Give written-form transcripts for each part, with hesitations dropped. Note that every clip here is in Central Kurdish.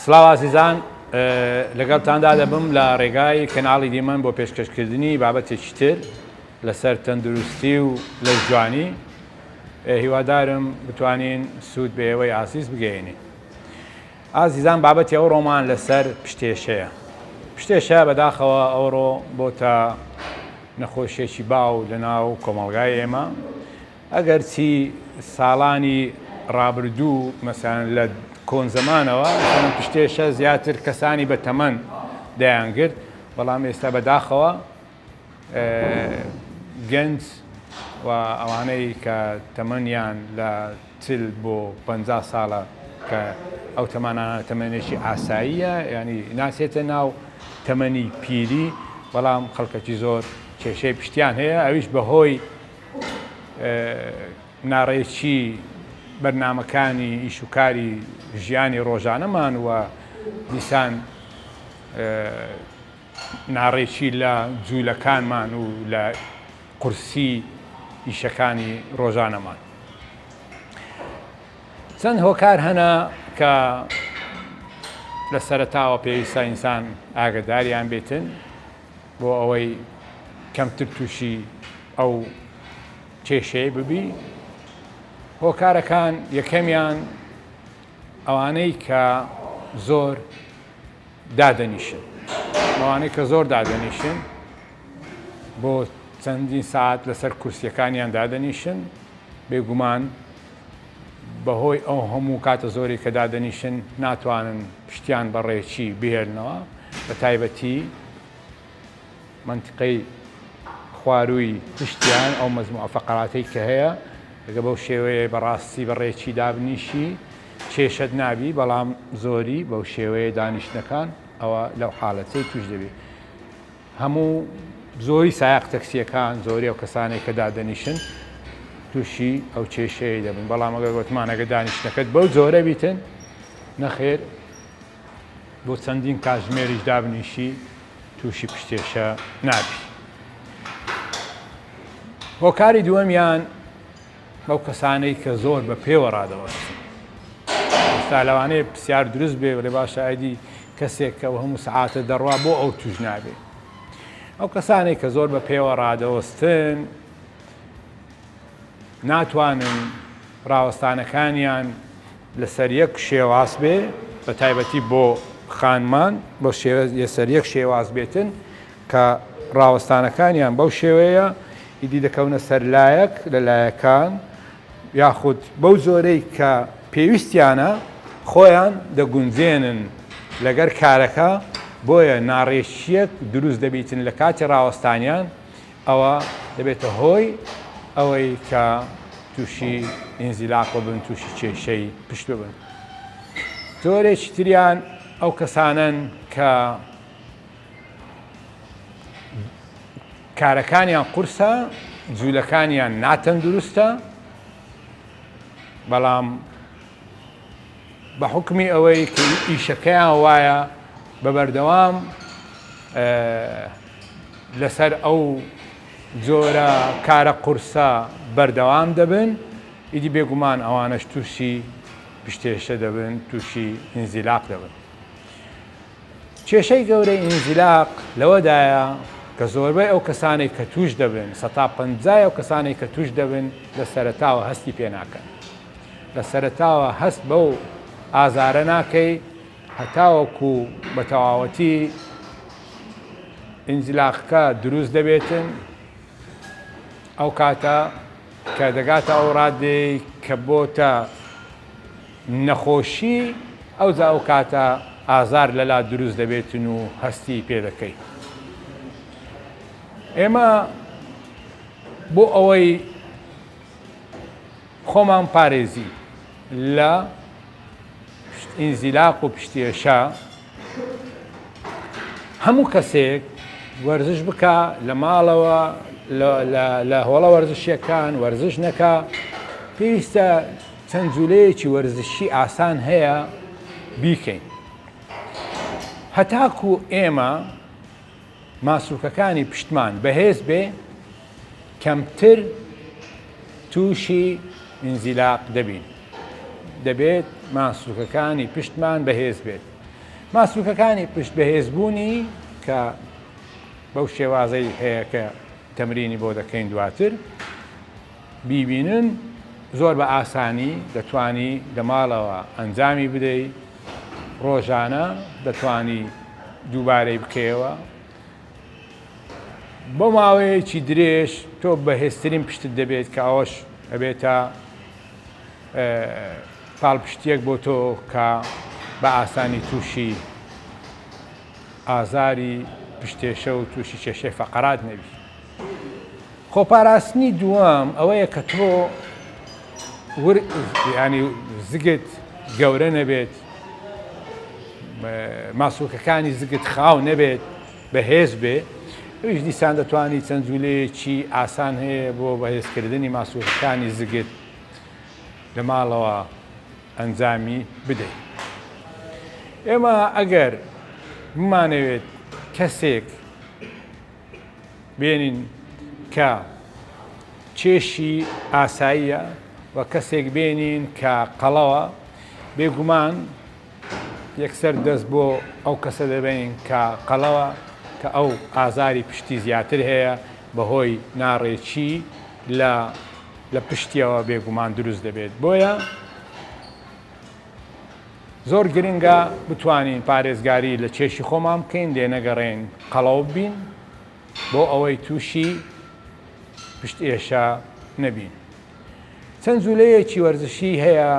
سڵاو ئازیزان لەگەڵتاندا دەبم لە ڕێگای کەناڵی دیمەن بۆ پێشکەشکردنی بابەتێکی تر لەسەر تەندروستی و لەشجوانی هیوادارم بتوانین سوود بە ئێوەی ئازیز بگەیەنین. ئازیزان بابەتی ئەوڕۆمان لەسەر پشتێشەیە. پشتێشە بەداخەوە ئەوڕۆ بۆتە نەخۆشیەکی باو لەناو کۆمەڵگای ئێمە. ئەگەرچی ساڵانی ڕابردوو مەسەلەن لە کۆن زەمانەوە مەسەلەن پشتێشە زیاتر کەسانی بە تەمەن دەیانگرت، بەڵام ئێستا بەداخەوە گەنج و ئەوانەی کە تەمەنیان لە 40 بۆ 50 ساڵە کە ئەو تەمانانە تەمەنێکی ئاساییە ینی ناسێتە ناو تەمەنی پیری بەڵام خەڵکەکی زۆر کێشەی پشتیان هەیە ئەویش بەهۆی ناڕێکی بەرنامەکانی ئیش و کاری ژیانی ڕۆژانەمان و دیسان ناڕێکی لە جوولەکانمان و لە قورسی ئیشەکانی ڕۆژانەمان. چەند هۆکار هەنە کە لە سەرەتاوە پێویستە ئینسان ئاگداریان بێتن بۆ ئەوەی کەمتر تووشی ئەو کێشەیە ببی. هۆکارەکان یەکەمیان ئەوانەی کە زۆر دادەنیشن ئەوانەی کە زۆر دادەنیشن بۆ چەندین سعات لەسەر کورسیەکانیان دادەنیشن بێگومان بەهۆی ئەو هەموو کاتە زۆری کە دادەنیشن ناتوانن پشتیان بە ڕێکی بهێلنەوە بە تایبەتی مەنتیقەی خوارووی پشتیان ئەو مەجموعە فەقەراتەی کە هەیە ئەگە بەو شێوەیە بەڕاستی بە ڕێکی دابنیشی کێشەت نابی بەڵام زۆری بەو شێوەیە دانیشتنەکان ئەوە لەو حاڵەتەی توش دەبی هەموو زۆری سایەق تەکسیەکان زۆری ئەو کەسانێک کە دادەنیشن تووشی ئەو کێشەیە دەبن بەڵام ئەگەر گوتمان ئەگە دانیشتنەکەت بەو جۆرە بیتن نەخێر بۆ چەندین کاتژمێریش دابنیشی تووشی پشتێشە نابی. هۆکاری دووەمیان ئەو کەسانەی کە زۆر بە پێوە ڕادەوەستن. ئێستا لەوانەیە پرسیار دروست بێ بڵێ باشە ئەدی کەسێک کە ئەو هەموو سەعاتە دەڕوا بۆ ئەو توش نابێ؟ ئەو کەسانەی کە زۆر بە پێوە ڕادەوەستن ناتوانن ڕاوەستانەکانیان لەسەر یەک شێواز بێ بە تایبەتی بۆ خانمان بۆ لەسەر یەک شێواز بێتن کە ڕاوەستانەکانیان بەو شێوەیە ئیدی دەکەونە سەر لایەک لە لایەکان یاخود بەو جۆرەی کە پێویستیانە خۆیان دەگونجێنن لەگەر کارەکە بۆیە ناڕێکیەک دروست دەبیتن لە کاتی ڕاوەستانیان ئەوە دەبێتە هۆی ئەوەی کە تووشی ئینزیلاق ببن، تووشی کێشەی پشت ببن. جۆرێکی تریان ئەو کەسانەن کە کارەکانیان قورسە، جوولەکانیان ناتەندروستە، بەڵام بە حوکمی ئەوەی کە ئیشەکەیان وایە بە بەردەوام لەسەر ئەو جۆرە کارە قورسە بەردەوام دەبن، ئیدی بێگومان ئەوانەش تووشی پشتێشە دەبن، تووشی ئینزیلاق دەبن. کێشەی گەورەی ئینزیلاق لەوەدایە کە زۆربەی ئەو کەسانەی کە تووش دەبن، سەتا پەنجای ئەو کەسانەی کە تووش دەبن لە سەرەتاوە هەستی پێ ناکەن. لە سەرەتاوە هەست بەو ئازارە ناکەی هەتاوەکو بە تەواوەتی ئینزیلاقەکە دروست دەبێتن، ئەو کاتە کە دەگاتە ئەو ڕادەی کە بۆتە نەخۆشی ئەوجا ئەو کاتە ئازار لەلا دروست دەبێتن و هەستی پێ دەکەی. ئێمە بۆ ئەوەی خۆمان پارێزی لە ئینزیلاق و پشتێشە هەموو کەسێک وەرزش بکا لە ماڵەوە لە هۆڵە وەرزشیەکان وەرزش نەکا پێویستە چەند جولەیەکی وەرزشی ئاسان هەیە بیکەین هەتاکو ئێمە ماسولکەکانی پشتمان بەهێز بێ کەمتر تووشی ئینزیلاق دەبین دەبێت ماسولکەکانی پشتمان بەهێز بێت. ماسولکەکانی پشت بەهێزبوونی کە بەو شێوازەی هەیە کە تەمرینی بۆ دەکەین دواتر بیبینن زۆر بە ئاسانی دەتوانی لە ماڵەوە ئەنجامی بدەی ڕۆژانە دەتوانی دووبارەی بکەیەوە بۆ ماوەیەکی درێژ تۆ بەهێزترین پشتت دەبێت کە ئەوەش ئەبێتە پاڵپشتیەک بۆ تۆ کە بە ئاسانی تووشی ئازاری پشتێشە و تووشی کێشەی فەقەرات نەبی. خۆپاراستنی دووەم ئەوەیە کە تۆ ینی زگت گەورە نەبێت ماسوولکەکانی زگت خاو نەبێت بەهێز بێ ئەویش دیسان دەتوانی چەند جولەیەکی ئاسان هەیە بۆ بەهێزکردنی ماسوولکەکانی زگت لە ماڵەوە ئەنجامی بدەیت. ئێمە ئەگەر بمانەوێت کەسێک بێنین کە کێشی ئاساییە و کەسێک بێنین کە قەڵەوە، بێگومان یەکسەر دەست بۆ ئەو کەسە دەبەین کە قەڵەوە، کە ئەو ئازاری پشتی زیاتر هەیە بەهۆی ناڕێکی لە لە پشتیەوە بێگومان دروست دەبێت بۆیە زۆر گرنگە بتوانین پارێزگاری لە کێشی خۆمان بکەین لێنەگەڕێین قەڵەو بین بۆ ئەوەی تووشی پشت ئێشە نەبین. چەند جولەیەکی وەرزشی هەیە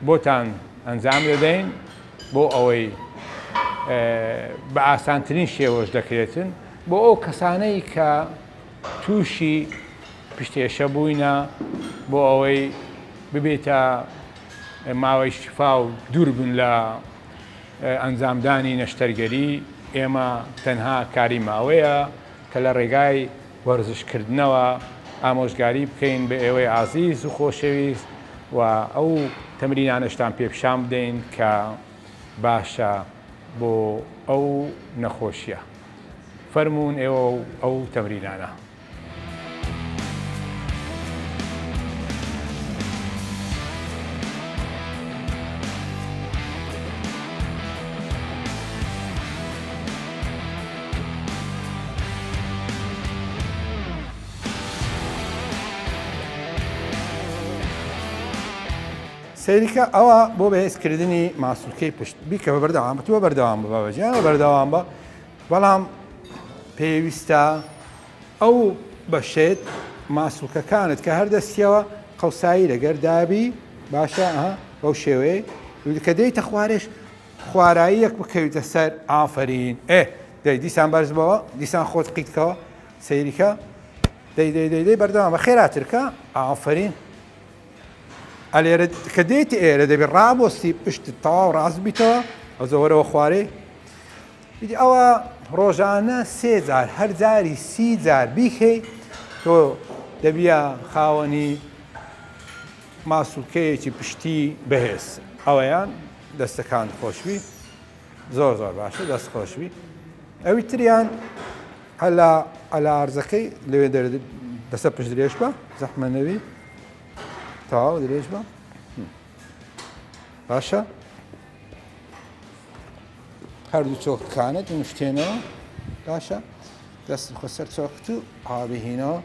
بۆتان ئەنجام دەدەین بۆ ئەوەی بە ئاسانترین شێوەش دەکرێتن بۆ ئەو کەسانەی کە تووشی پشتێشە بووینە بۆ ئەوەی ببێتە ماوەی شفا و دوور بن لە ئەنجامدانی نەشتەرگەری، ئێمە تەنها کاری ماوەیە کە لە ڕێگای وەرزشکردنەوە ئامۆژگاری بکەین بە ئێوەی ئازیز و خۆشەویست و ئەو تەمرینانەشتان پێ پیشان بدەین کە باشە بۆ ئەو نەخۆشیە. فەرموون ئێوە و ئەو تەمرینانە. سەیریکە ئەوە بۆ بەهێزکردنی ماسولکەی پشت بیکە بە بەردەوام بە تۆ بەردەوام بە بابەجیان بەردەوام بە بەڵام پێویستە ئەو بەشێت ماسولکەکانت کە هەر دەستیەوە قەوسایی لەگەر دابی باشە ئەها بەو شێوەیە کە دێیتە خوارێش خواراییەک بکەویتە سەر ئافرین ئێ دەی دیسان بەرز بەوە دیسان خۆت قیتکەوە سەیریکە دەی دەی دەی دەی بەردەوام بە خێراترکە ئافرین ئەلێرە کە دێیتە ئێرە دەبێت ڕابۆستی پشتت تەواو ڕاست بیتەوە ئەو زۆرەوە خوارێ ئیدی ئەوە ڕۆژانە سێ جار هەر جاری سی جار بیکەی تۆ دەبیە خاوەنی ماسولکەیەکی پشتی بەهێز ئەوەیان دەستەکان خۆشبی زۆر زۆر باشە دەست خۆشبی ئەوی تریان ئەلا ئەلا ئارزەکەی لەوێ دەسە پشت درێژ بە زەحمە نەوی تەواو درێژ بە باشە هەردوو چۆکەکانت نوشتێنەوە باشە دەست بخە سەر چۆکت و ئاوبهینەوە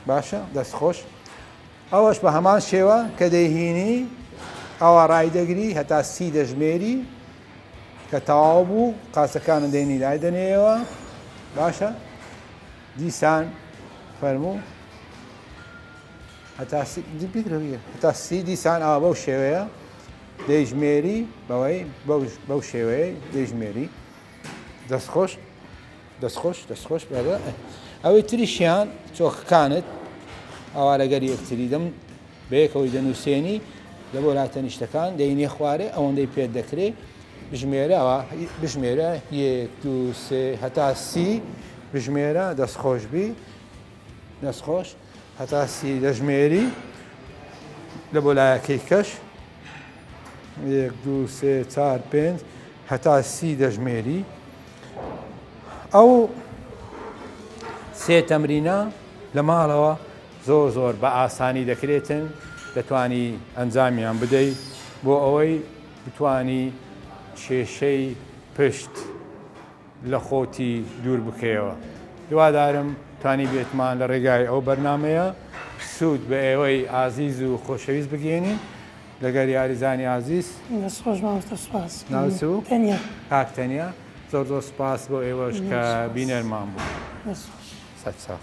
باشە دەست خۆش ئەوەش بە هەمان شێوە کە دەیهینی ئەوە ڕای دەگری هەتا سی دەژمێری کە تەواو بوو قاسەکانە دێنی لای دەنێیەوە باشە دیسان فەرموو هەتا سی هەتا سی دیسان ئاوا بەو شێوەیە دەیژمێری بەوەی بەو شێوەیە دەیژمێری دەستخۆش دەستخۆش دەستخۆش بەرە ئەوەی تریشیان چۆکەکانت ئەوا لەگەر یەکتری دەم بەیەکەوەی دەنووسێنی لە بۆ لاتەنیشتەکان دەینێ خوارێ ئەوەندەی پێت دەکرێ بژمێرە بژمێرە یەک دو سێ هەتا سی بژمێرە دەستخۆش بی دەستخۆش هەتا سی دەژمێری لە بۆ لایەکەی کەش یەک دوو سێ چار پێنج هەتا سی دەژمێری ئەو سێ تەمرینە لە ماڵەوە زۆر زۆر بە ئاسانی دەکرێتن دەتوانی ئەنجامیان بدەیت بۆ ئەوەی بتانی کێشەی پشت لە خۆتی دوور بکەیەوە. هیوادارم توانیبێتمان لە ڕێگای ئەو بەرنامەیە سوود بە ئێوەی ئازیز و خۆشەویست بگەیەنین. لەگەر یاریزانی ئازیز. دەست خۆش مامۆستا سوپاس. ناوت چ بوو؟ تەنیا. کاک تەنیا زۆر زۆر سوپاس بۆ ئێوەش کە بینەرمان بوون. دەست خۆش. سەرچاو.